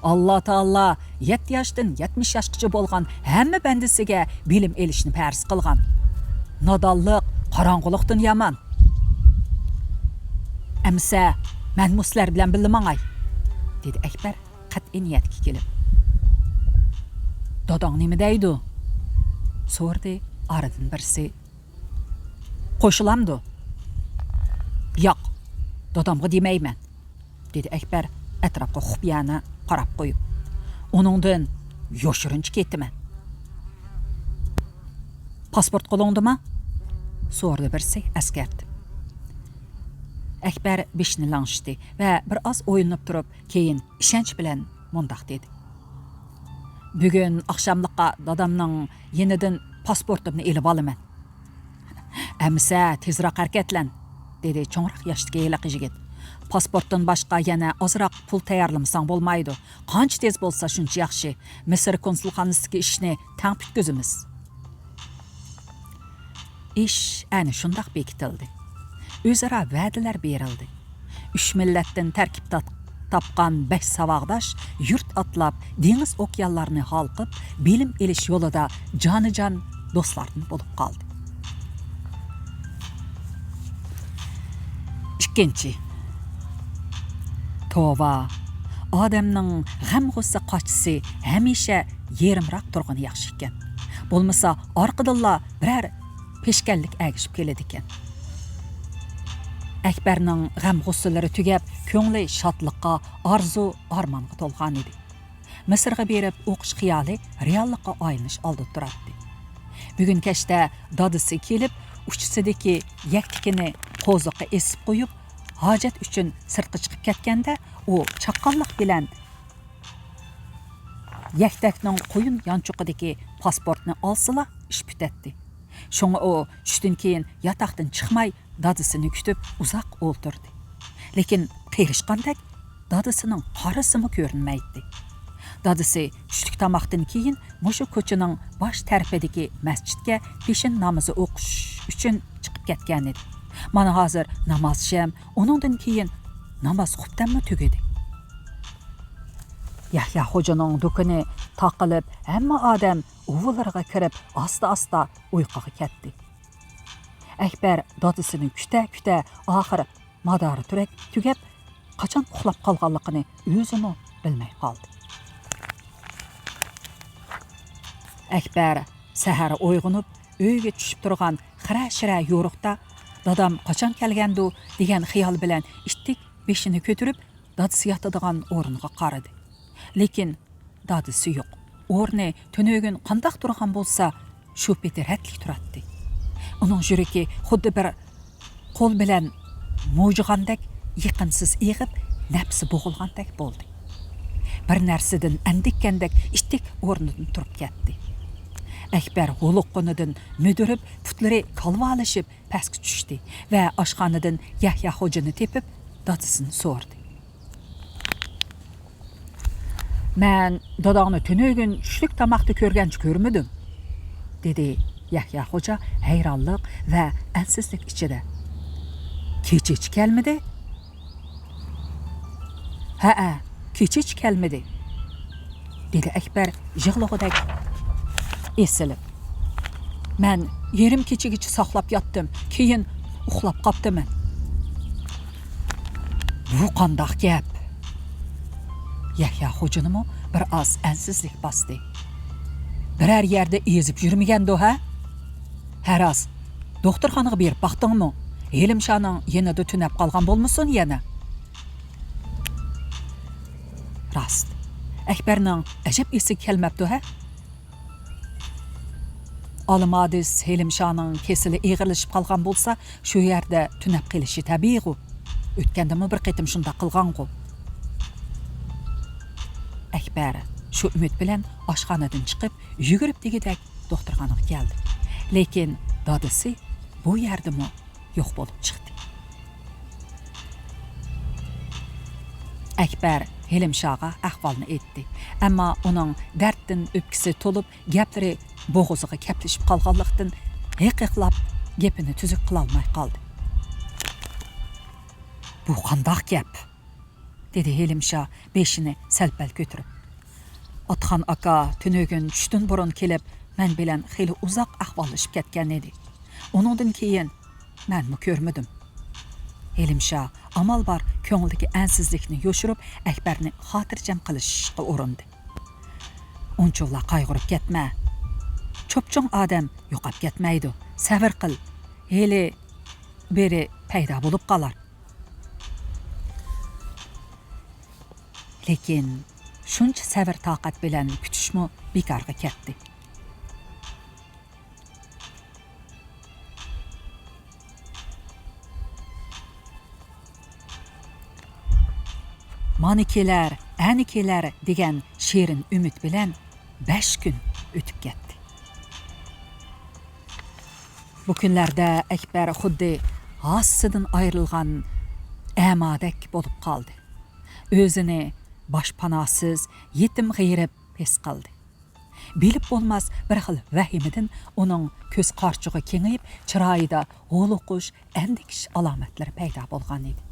«ئاللا تائالا يەتتە ياشتىن يەتمىش ياشقىچە بولغان ھەممە بەندىسىگە بىلىم ئېلىشنى پەرز قىلغان. نادانلىق قاراڭغۇلۇقتىن يامان.» «ئەمىسە، مەنمۇ سىلەر بىلەن بىللە ماڭاي»، دېدى ئەكبەر قەتئىي نىيەتكە كېلىپ. «داداڭ نېمە دەيدۇ؟» سورىدى ئارىدىن بىرسى. «قوشۇلامدۇ؟» «ياق، دادامغا دېمەيمەن»، دېدى ئەكبەر ئەتراپقا خۇپىيانە قاراپ قويۇپ. «ئۇنىڭدىن يوشۇرۇنچە كېتىمەن.» «پاسپورت قولۇڭدىمۇ؟» سورىدى بىرسى ئەسكەرتىپ. ئەكبەر بېشىنى لىڭشىتتى ۋە بىر ئاز ئويلىنىپ تۇرۇپ، كېيىن ئىشەنچ بىلەن مۇنداق دېدى: «بۈگۈن ئاخشاملىققا دادامنىڭ يېنىدىن پاسپورتۇمنى ئېلىۋالىمەن.» «ئەمىسە تېزراق ھەرىكەتلەن»، دېدى چوڭراق ياشتىكى ھېلىقى يىگىت. «پاسپورتتىن باشقا يەنە ئازراق پۇل تەييارلىمىساڭ بولمايدۇ. قانچە تېز بولسا شۇنچە ياخشى. مىسىر كونسۇلخانىسىدىكى ئىشنى تەڭ پۈتكۈزىمىز.» ئىش ئەنە شۇنداق بېكىتىلدى. ئۆزئارا ۋەدىلەر بېرىلدى. ئۈچ مىللەتتىن تەركىب تات-، تاپقان بەش ساۋاقداش يۇرت ئاتلاپ، دېڭىز ئوكيانلارنى ھالقىپ، بىلىم ئېلىش يولىدا جانىجان دوستلاردىن بولۇپ قالدى. ئىككىنچى. توۋا، ئادەمنىڭ غەم-غۇسسە قاچىسى ھەمىشە يېرىمراق تۇرغىنى ياخشى ئىكەن. بولمىسا ئارقىدىنلا بىرەر پېشكەللىك ئەگىشىپ كېلىدىكەن. ئەكبەرنىڭ غەم-غۇسسىلىرى تۈگەپ، كۆڭلى شادلىققا، ئارزۇ-ئارمانغا تولغانىدى. مىسىرغا بېرىپ ئوقۇش خىيالى رېئاللىققا ئايلىنىش ئالدىدا تۇراتتى. بۈگۈن كەچتە دادىسى كېلىپ، ئۇچىسىدىكى يەكتىكىنى قوزۇققا ئېسىپ قويۇپ، ھاجەت ئۈچۈن سىرتقا چىقىپ كەتكەندە، ئۇ چاققانلىق بىلەن يەكتەكنىڭ قويۇن يانچۇقىدىكى پاسپورتنى ئالسىلا، ئىش پۈتەتتى. شۇڭا ئۇ چۈشتىن كېيىن ياتاقتىن چىقماي، دادىسىنى كۈتۈپ ئۇزاق ئولتۇردى. لېكىن قېرىشقاندەك دادىسىنىڭ قارىسىمۇ كۆرۈنمەيتتى. دادىسى چۈشلۈك تاماقتىن كېيىن مۇشۇ كوچىنىڭ باش تەرىپىدىكى مەسچىتكە پېشىن نامىزى ئوقۇش ئۈچۈن چىقىپ كەتكەنىدى. مانا ھازىر ناماز شەم، ئۇنىڭدىن كېيىن ناماز خۇپتەممۇ تۈگىدى. يەھيا خوجىنىڭ دۇكىنى تاقىلىپ، ھەممە ئادەم ئۇۋىلىرىغا كىرىپ، ئاستا-ئاستا ئۇيقۇغا كەتتى. ئەكبەر دادىسىنى كۈتە-كۈتە، ئاخىر مادارى تۈرەك تۈگەپ، قاچان ئۇخلاپ قالغانلىقىنى ئۆزىمۇ بىلمەي قالدى. ئەكبەر سەھەر ئويغىنىپ، ئۆيگە چۈشۈپ تۇرغان خىرە-شىرە يورۇقتا، دادام قاچان كەلگەندۇ دېگەن خىيال بىلەن ئىتتىك بېشىنى كۆتۈرۈپ، دادىسى ياتىدىغان ئورۇنغا قارىدى. لېكىن دادىسى يوق. ئورنى تۈنۈگۈن قانداق تۇرغان بولسا، شۇ پېتى رەتلىك تۇراتتى. ئۇنىڭ يۈرىكى خۇددى بىر قول بىلەن موجىغاندەك يېقىمسىز ئېغىپ، نەپسى بوغۇلغاندەك بولدى. بىر نەرسىدىن ئەندىككەندەك ئىتتىك ئورنىدىن تۇرۇپ كەتتى. ئەكبەر ھولۇققىنىدىن مۈدۈرۈپ، پۇتلىرى كالۋالىشىپ پەسكە چۈشتى ۋە ئاشخانىدىن يەھيا خوجىنى تېپىپ، دادىسىنى سورىدى. «مەن داداڭنى تۈنۈگۈن چۈشلۈك تاماقتا كۆرگەنچە كۆرمىدىم»، دېدى يەھيا خوجا ھەيرانلىق ۋە ئەنسىزلىك ئىچىدە. «كېچىچە كەلمىدى؟» «ھەئە، كېچىچە كەلمىدى»، دېدى ئەكبەر يىغلىغۇدەك ئېسىلىپ. «مەن يېرىم كېچىگىچە ساقلاپ ياتتىم، كېيىن ئۇخلاپ قاپتىمەن.» «بۇ قانداق گەپ؟» يەھيا خوجىنىمۇ بىر ئاز ئەنسىزلىك باستى. «بىرەر يەردە ئېزىپ يۈرمىگەندۇ، ھە؟ ھە راست، دوختۇرخانىغا بېرىپ باقتىڭمۇ؟ ھېلىمشانىڭ يېنىدا تۈنەپ قالغان بولمىسۇن يەنە؟» راست، ئەكبەرنىڭ ئەجەب ئېسىگە كەلمەپتۇ، ھە؟ ئالىمادىس ھېلىمشانىڭ كېسىلى ئېغىرلىشىپ قالغان بولسا، شۇ يەردە تۈنەپ قېلىشى تەبىئىيغۇ. ئۆتكەندىمۇ بىر قېتىم شۇنداق قىلغانغۇ. ئەكبەر شۇ ئۈمىد بىلەن ئاشخانىدىن چىقىپ، يۈگۈرۈپ دېگۈدەك دوختۇرخانىغا كەلدى. لېكىن دادىسى بۇ يەردىمۇ يوق بولۇپ چىقتى. ئەكبەر ھېلىمشاغا ئەھۋالنى ئېيتتى. ئەمما ئۇنىڭ دەردتىن ئۆپكىسى تولۇپ، گەپلىرى بوغۇزىغا كەپلىشىپ قالغانلىقتىن، ھىقىقلاپ گېپىنى تۈزۈك قىلالماي قالدى. «بۇ قانداق گەپ؟» دېدى ھېلىمشا بېشىنى سەل-پەل كۆتۈرۈپ. «ئاتخان ئاكا تۈنۈگۈن چۈشتىن بۇرۇن كېلىپ، مەن بىلەن خېلى ئۇزاق ئەھۋاللىشىپ كەتكەن ئىدى. ئۇنىڭدىن كېيىن مەنمۇ كۆرمىدىم.» ھېلىمشا ئامال بار كۆڭلىدىكى ئەنسىزلىكنى يوشۇرۇپ، ئەكبەرنى خاتىرجەم قىلىشقا ئۇرۇندى. «ئۇنچىۋالا قايغۇرۇپ كەتمە. چوپچوڭ ئادەم يوقاپ كەتمەيدۇ. سەۋر قىل. ھېلى بىرى پەيدا بولۇپ قالار.» لېكىن شۇنچە سەۋر-تاقەت بىلەن كۈتۈشمۇ بىكارغا كەتتى. مانا كېلەر، ئەنە كېلەر دېگەن شېرىن ئۈمىد بىلەن بەش كۈن ئۆتۈپ كەتتى. بۇ كۈنلەردە ئەكبەر خۇددى ھاسىسىدىن ئايرىلغان ئەمادەك بولۇپ قالدى. ئۆزىنى باشپاناھسىز، يېتىم-غېرىب ھېس قىلدى. بىلىپ بولماس بىر خىل ۋەھىمىدىن ئۇنىڭ كۆز قارىچۇقى كېڭىيىپ، چىرايىدا ھولۇقۇش، ئەندىكىش ئالامەتلىرى پەيدا بولغان ئىدى.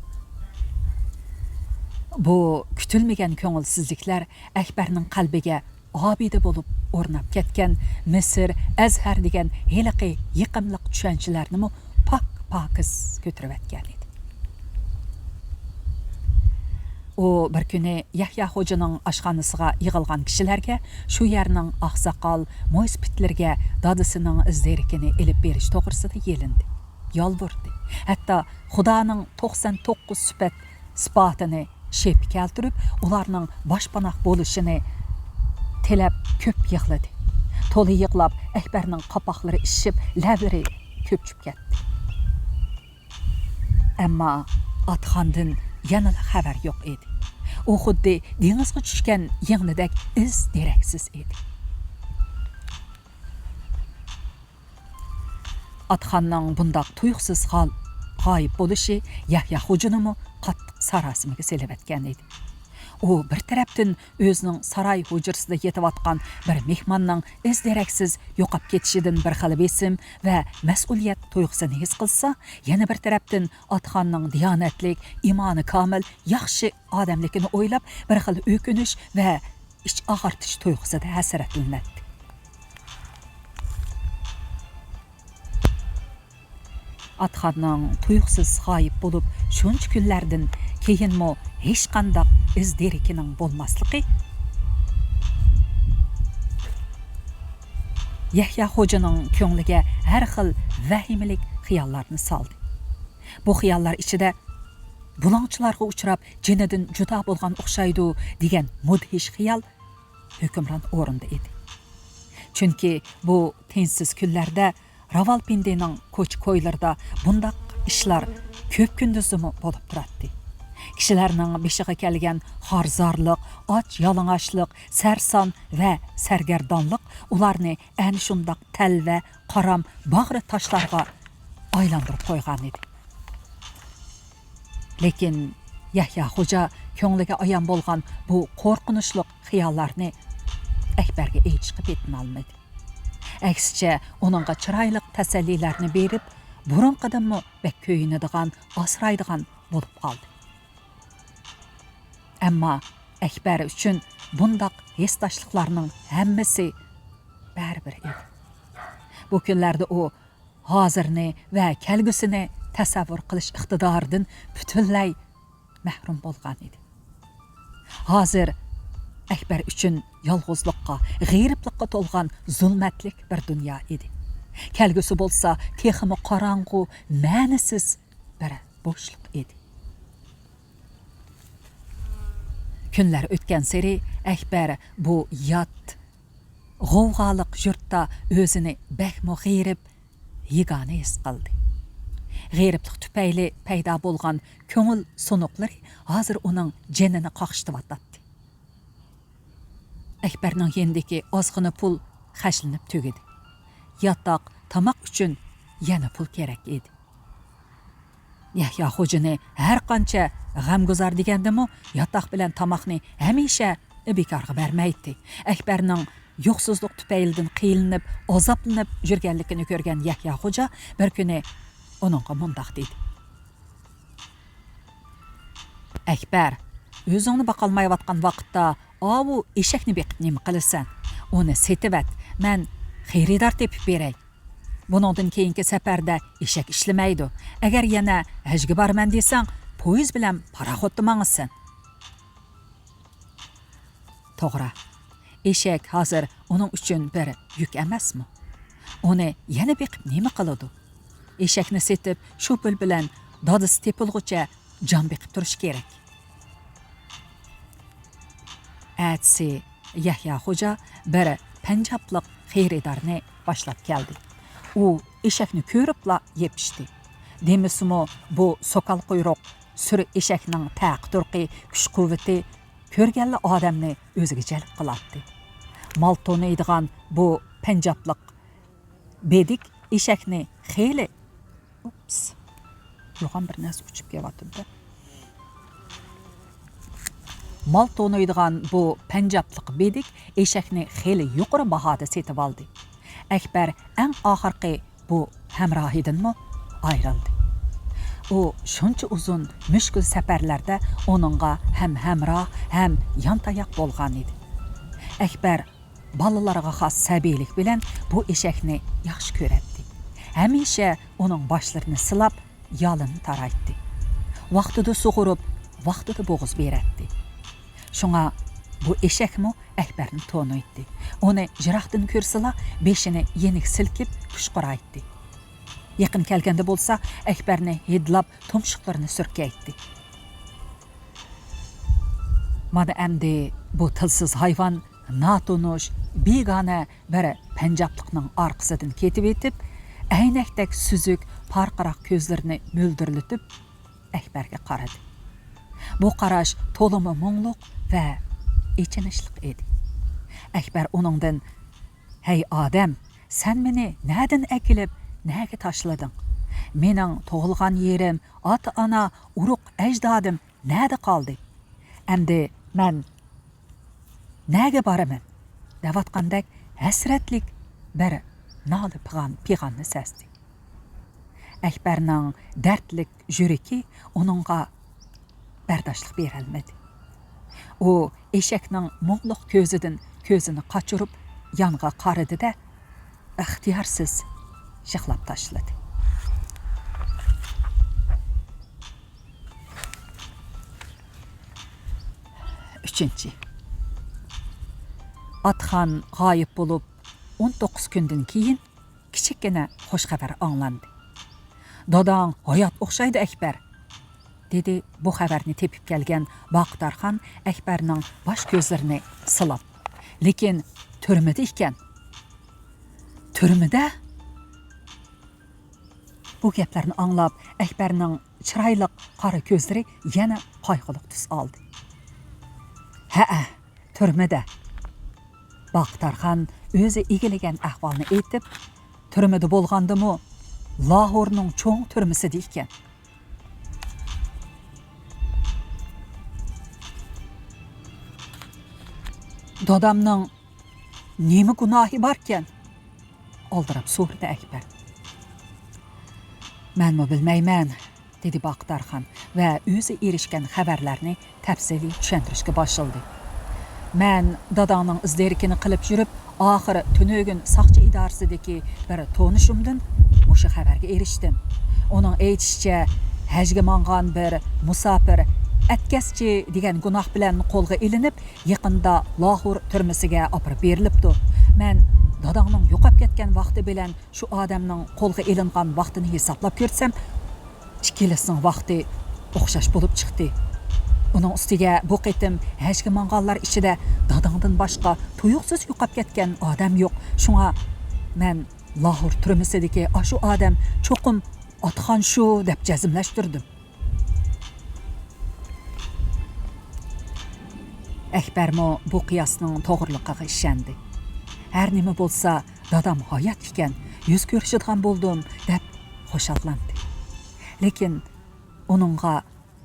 بۇ كۈتۈلمىگەن كۆڭۈلسىزلىكلەر ئەكبەرنىڭ قەلبىگە ئابىدە بولۇپ ئورناپ كەتكەن مىسىر، ئەزھەر دېگەن ھېلىقى يېقىملىق چۈشەنچىلەرنىمۇ پاك-پاكىز كۆتۈرۈۋەتكەن ئىدى. ئۇ بىر كۈنى يەھيا خوجىنىڭ ئاشخانىسىغا يىغىلغان كىشىلەرگە شۇ يەرنىڭ ئاقساقال مويسىپىتلىرىگە دادىسىنىڭ ئىز-دېرىكىنى ئېلىپ بېرىش توغرىسىدا يېلىندى، يالۋۇردى. ھەتتا خۇدانىڭ توقسان توققۇز سۈپەت ئىسپاتىنى شېپە كەلتۈرۈپ، ئۇلارنىڭ باشپاناھ بولۇشىنى تىلەپ كۆپ يىغلىدى. تولا يىغلاپ، ئەكبەرنىڭ قاپاقلىرى ئىششىپ، لەۋلىرى كۆپۈپ كەتتى. ئەمما ئاتخاندىن يەنىلا خەۋەر يوق ئىدى. ئۇ خۇددى دېڭىزغا چۈشكەن يىڭنىدەك ئىز-دېرەكسىز ئىدى. ئاتخاننىڭ بۇنداق تۇيۇقسىز غال-، غايىب بولۇشى يەھيا خوجىنىمۇ قاتتىق ساراسىمىگە سېلىۋەتكەن ئىدى. ئۇ بىر تەرەپتىن ئۆزىنىڭ ساراي ھۇجرىسىدا يېتىۋاتقان بىر مېھماننىڭ ئىز-دېرەكسىز يوقاپ كېتىشىدىن بىر خىل بېسىم ۋە مەسئۇلىيەت تۇيغۇسىنى ھېس قىلسا، يەنە بىر تەرەپتىن ئاتىخاننىڭ دىيانەتلىك، ئىمانى كامىل، ياخشى ئادەملىكىنى ئويلاپ، بىر خىل ئۆكۈنۈش ۋە ئىچ ئاغرىتىش تۇيغۇسىدا ھەسرەتلىنەتتى. ئاتىخاننىڭ تۇيۇقسىز غايىب بولۇپ، شۇنچە كۈنلەردىن كېيىنمۇ ھېچقانداق ئىز دېرىكىنىڭ بولماسلىقى يەھيا خوجىنىڭ كۆڭلىگە ھەر خىل ۋەھىمىلىك خىياللارنى سالدى. بۇ خىياللار ئىچىدە بۇلاڭچىلارغا ئۇچراپ، جېنىدىن جۇدا بولغان ئوخشايدۇ دېگەن مۇدھىش خىيال ھۆكۈمران ئورۇندا ئىدى. چۈنكى بۇ تىنچسىز كۈنلەردە راۋالپىندىنىڭ كوچا-كويلىرىدا بۇنداق ئىشلار كۆپ كۈندۈزىمۇ بولۇپ تۇراتتى. كىشىلەرنىڭ بېشىغا كەلگەن خار-زارلىق، ئاچ-يالىڭاچلىق، سەرسان ۋە سەرگەردانلىق ئۇلارنى ئەنە شۇنداق تەلۋە، قارام، باغرى تاشلارغا ئايلاندۇرۇپ قويغانىدى. لېكىن يەھيا خوجا كۆڭلىگە ئايان بولغان بۇ قورقۇنچلۇق خىياللارنى ئەكبەرگە ئېيتىشقا پېتىنالمىدى. ئەكسىچە، ئۇنىڭغا چىرايلىق تەسەللىلەرنى بېرىپ، بۇرۇنقىدىنمۇ بەك كۆيۈنىدىغان، ئاسرايدىغان بولۇپ قالدى. ئەمما ئەكبەر ئۈچۈن بۇنداق ھېسداشلىقلارنىڭ ھەممىسى بەرىبىر ئىدى. بۇ كۈنلەردە ئۇ ھازىرنى ۋە كەلگۈسىنى تەسەۋۋۇر قىلىش ئىقتىدارىدىن پۈتۈنلەي مەھرۇم بولغان ئىدى. ھازىر ئەكبەر ئۈچۈن يالغۇزلۇققا، غېرىبلىققا تولغان زۇلمەتلىك بىر دۇنيا ئىدى. كەلگۈسى بولسا تېخىمۇ قاراڭغۇ، مەنىسىز بىر بوشلۇق ئىدى. كۈنلەر ئۆتكەنسېرى ئەكبەر بۇ يات، غوۋغالىق يۇرتتا ئۆزىنى بەكمۇ غېرىب، يېگانە ھېس قىلدى. غېرىبلىق تۈپەيلى پەيدا بولغان كۆڭۈل سۇنۇقلىرى ھازىر ئۇنىڭ جېنىنى قاقشىتىۋاتاتتى. ئەكبەرنىڭ يېنىدىكى ئازغىنە پۇل خەجلىنىپ تۈگىدى. ياتاق، تاماق ئۈچۈن يەنە پۇل كېرەك ئىدى. يەھيا خوجىنى ھەر قانچە غەمگۇزار دېگەندىمۇ، ياتاق بىلەن تاماقنى ھەمىشە بىكارغا بەرمەيتتى. ئەكبەرنىڭ يوقسۇزلۇق تۈپەيلىدىن قىينىلىپ، ئازابلىنىپ يۈرگەنلىكىنى كۆرگەن يەھيا خوجا بىر كۈنى ئۇنىڭغا مۇنداق دېدى: «ئەكبەر، ئۆزۈڭنى باقالمايۋاتقان ۋاقىتتا ئاۋۇ ئېشەكنى بېقىپ نېمە قىلىسەن؟ ئۇنى سېتىۋەت، مەن خېرىدار تېپىپ بېرەي. بۇنىڭدىن كېيىنكى سەپەردە ئېشەك ئىشلىمەيدۇ. ئەگەر يەنە ھەجگە بارىمەن دېسەڭ، پويىز بىلەن پاراخوتتا ماڭىسەن.» توغرا، ئېشەك ھازىر ئۇنىڭ ئۈچۈن بىر يۈك ئەمەسمۇ؟ ئۇنى يەنە بېقىپ نېمە قىلىدۇ؟ ئېشەكنى سېتىپ، شۇ پۇل بىلەن دادىسى تېپىلغۇچە جان بېقىپ تۇرۇشى كېرەك. ئەتىسى يەھيا خوجا بىر پەنجابلىق خېرىدارنى باشلاپ كەلدى. ئۇ ئېشەكنى كۆرۈپلا يېپىشتى. دېمىسىمۇ، بۇ سوكال قۇيرۇق سۈرە ئېشەكنىڭ تەقى-تۇرقى، كۈچ-قۇۋۋىتى كۆرگەنلا ئادەمنى ئۆزىگە جەلپ قىلاتتى. مال تونۇيدىغان بۇ پەنجابلىق بېدىك ئېشەكنى خېلى، ئۇپس، يوغان بىر نەرسە ئۇچۇپ كېلىۋاتىدۇ. مال تونۇيدىغان بۇ پەنجابلىق بېدىك ئېشەكنى خېلى يۇقىرى باھادا سېتىۋالدى. ئەكبەر ئەڭ ئاخىرقى بۇ ھەمراھىدىنمۇ ئايرىلدى. ئۇ شۇنچە ئۇزۇن مۈشكۈل سەپەرلەردە ئۇنىڭغا ھەم ھەمراھ، ھەم يانتاياق بولغان ئىدى. ئەكبەر بالىلارغا خاس سەبىيلىك بىلەن بۇ ئېشەكنى ياخشى كۆرەتتى. ھەمىشە ئۇنىڭ باشلىرىنى سىلاپ، يالىنى تارايتتى. ۋاقتىدا سۇغۇرۇپ، ۋاقتىدا بوغۇز بېرەتتى. شۇڭا بۇ ئېشەكمۇ ئەكبەرنى تونۇيتتى. ئۇنى يىراقتىن كۆرسىلا، بېشىنى يېنىك سىلكىپ، پۇشقۇرايتتى. يېقىن كەلگەندە بولسا، ئەكبەرنى ھىدلاپ، تۇمشۇقلىرىنى سۈركەيتتى. مانا ئەمدى بۇ تىلسىز ھايۋان ناتونۇش، بىگانە بىر پەنجابلىقنىڭ ئارقىسىدىن كېتىۋېتىپ، ئەينەكتەك سۈزۈك، پارقىراق كۆزلىرىنى مۆلدۈرلىتىپ، ئەكبەرگە قارىدى. بۇ قاراش تولىمۇ مۇڭلۇق ۋە ئېچىنىشلىق ئىدى. ئەكبەر ئۇنىڭدىن: «ھەي ئادەم، سەن مېنى نەدىن ئەكېلىپ، نەگە تاشلىدىڭ؟ مېنىڭ تۇغۇلغان يېرىم، ئاتا-ئانا، ئۇرۇق-ئەجدادىم نەدە قالدى؟ ئەمدى مەن نەگە بارىمەن؟ دەۋاتقاندەك ھەسرەتلىك بىر نالە پىغان-، پىغاننى سەزدى. ئەكبەرنىڭ دەردلىك يۈرىكى ئۇنىڭغا بەرداشلىق بېرەلمىدى. ئۇ ئېشەكنىڭ مۇڭلۇق كۆزىدىن كۆزىنى قاچۇرۇپ يانغا قارىدى-دە، ئىختىيارسىز يىغلاپ تاشلىدى. ئۈچىنچى. ئاتخان غايىب بولۇپ ئون توققۇز كۈندىن كېيىن كىچىككىنە خوش خەۋەر ئاڭلاندى. «داداڭ ھايات ئوخشايدۇ، ئەكبەر!» دېدى بۇ خەۋەرنى تېپىپ كەلگەن باقى تارخان ئەكبەرنىڭ باش كۆزلىرىنى سىلاپ. «لېكىن تۈرمىدە ئىكەن.» «تۈرمىدە؟» بۇ گەپلەرنى ئاڭلاپ، ئەكبەرنىڭ چىرايلىق قارا كۆزلىرى يەنە قايغۇلۇق تۈس ئالدى. «ھەئە، تۈرمىدە.» باقى تارخان ئۆزى ئىگىلىگەن ئەھۋالنى ئېيتىپ، تۈرمىدە بولغاندىمۇ، لاھورنىڭ چوڭ تۈرمىسىدە ئىكەن. «دادامنىڭ نېمە گۇناھى باركەن؟» ئالدىراپ سورىدى ئەكبەر. «مەنمۇ بىلمەيمەن»، دېدى باقى تارخان ۋە ئۆزى ئېرىشكەن خەۋەرلەرنى تەپسىلىي چۈشەندۈرۈشكە باشلىدى. «مەن داداڭنىڭ ئىز دېرىكىنى قىلىپ يۈرۈپ، ئاخىر تۈنۈگۈن ساقچى ئىدارىسىدىكى بىر تونۇشۇمدىن مۇشۇ خەۋەرگە ئېرىشتىم. ئۇنىڭ ئېيتىشىچە، ھەجگە ماڭغان بىر مۇساپىر ئەتكەسچى دېگەن گۇناھ بىلەن قولغا ئېلىنىپ، يېقىندا لاھور تۈرمىسىگە ئاپىرىپ بېرىلىپتۇ. مەن داداڭنىڭ يوقاپ كەتكەن ۋاقتى بىلەن شۇ ئادەمنىڭ قولغا ئېلىنغان ۋاقتىنى ھېسابلاپ كۆرسەم، ئىككىلىسىنىڭ ۋاقتى ئوخشاش بولۇپ چىقتى. ئۇنىڭ ئۈستىگە بۇ قېتىم ھەجگە ماڭغانلار ئىچىدە داداڭدىن باشقا تۇيۇقسىز يوقاپ كەتكەن ئادەم يوق. شۇڭا مەن لاھور تۈرمىسىدىكى ئاشۇ ئادەم چوقۇم ئاتخان شۇ دەپ جەزملەشتۈردۈم.» ئەكبەرمۇ بۇ قىياسنىڭ توغرىلىقىغا ئىشەندى. «ھەر نېمە بولسا، دادام ھايات ئىكەن، يۈز كۆرۈشىدىغان بولدۇم» دەپ خۇشاللاندى. لېكىن ئۇنىڭغا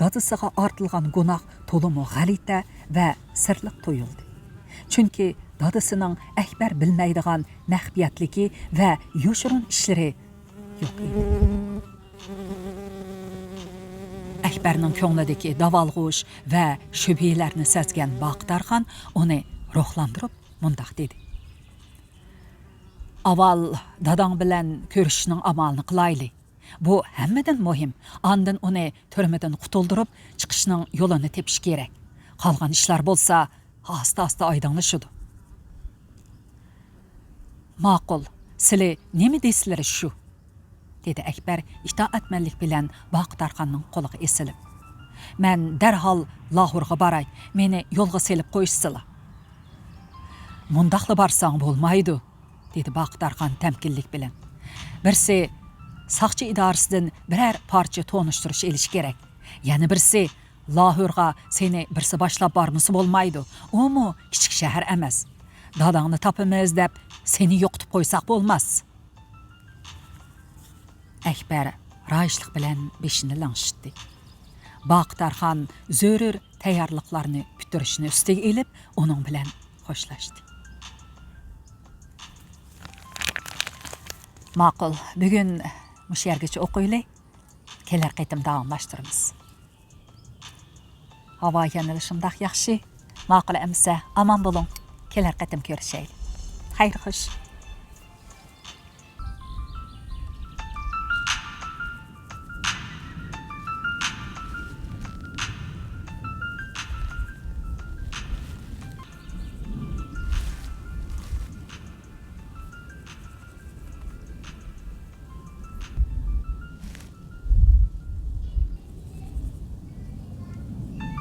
دادىسىغا ئارتىلغان گۇناھ تولىمۇ غەلىتە ۋە سىرلىق تۇيۇلدى. چۈنكى دادىسىنىڭ ئەكبەر بىلمەيدىغان مەخپىيەتلىكى ۋە يوشۇرۇن ئىشلىرى يوق ئىدى. ئەكبەرنىڭ كۆڭلىدىكى داۋالغۇش ۋە شۈبھىلەرنى سەزگەن باقى تارخان ئۇنى روھلاندۇرۇپ مۇنداق دېدى: «ئاۋۋال داداڭ بىلەن كۆرۈشۈشنىڭ ئامالىنى قىلايلى. بۇ ھەممىدىن مۇھىم. ئاندىن ئۇنى تۈرمىدىن قۇتۇلدۇرۇپ چىقىشنىڭ يولىنى تېپىش كېرەك. قالغان ئىشلار بولسا ئاستا-ئاستا ئايدىڭلىشىدۇ.» «ماقۇل، سىلى نېمە دېسىلىرى شۇ»، دېدى ئەكبەر ئىتائەتمەنلىك بىلەن باقى تارخاننىڭ قولىغا ئېسىلىپ. «مەن دەرھال لاھورغا باراي، مېنى يولغا سېلىپ قويۇشسىلا.» «مۇنداقلا بارساڭ بولمايدۇ»، دېدى باقى تارخان تەمكىنلىك بىلەن. «بىرسى، ساقچى ئىدارىسىدىن بىرەر پارچە تونۇشتۇرۇش ئېلىش كېرەك. يەنە بىرسى، لاھورغا سېنى بىرسى باشلاپ بارمىسا بولمايدۇ. ئۇمۇ كىچىك شەھەر ئەمەس. داداڭنى تاپىمىز دەپ سېنى يوقىتىپ قويساق بولماس.» ئەكبەر رايىشلىق بىلەن بېشىنى لىڭشىتتى. باقى تارخان زۆرۈر تەييارلىقلارنى پۈتتۈرۈشنى ئۈستىگە ئېلىپ، ئۇنىڭ بىلەن خوشلاشتى. «ماقۇل، بۈگۈن مۇشۇ يەرگىچە ئوقۇيلى. كېلەر قېتىم داۋاملاشتۇرىمىز. ھاۋا يەنىلا شۇنداق ياخشى. ماقۇل ئەمىسە، ئامان بولۇڭ. كېلەر قېتىم كۆرۈشەيلى. خەير خوش.»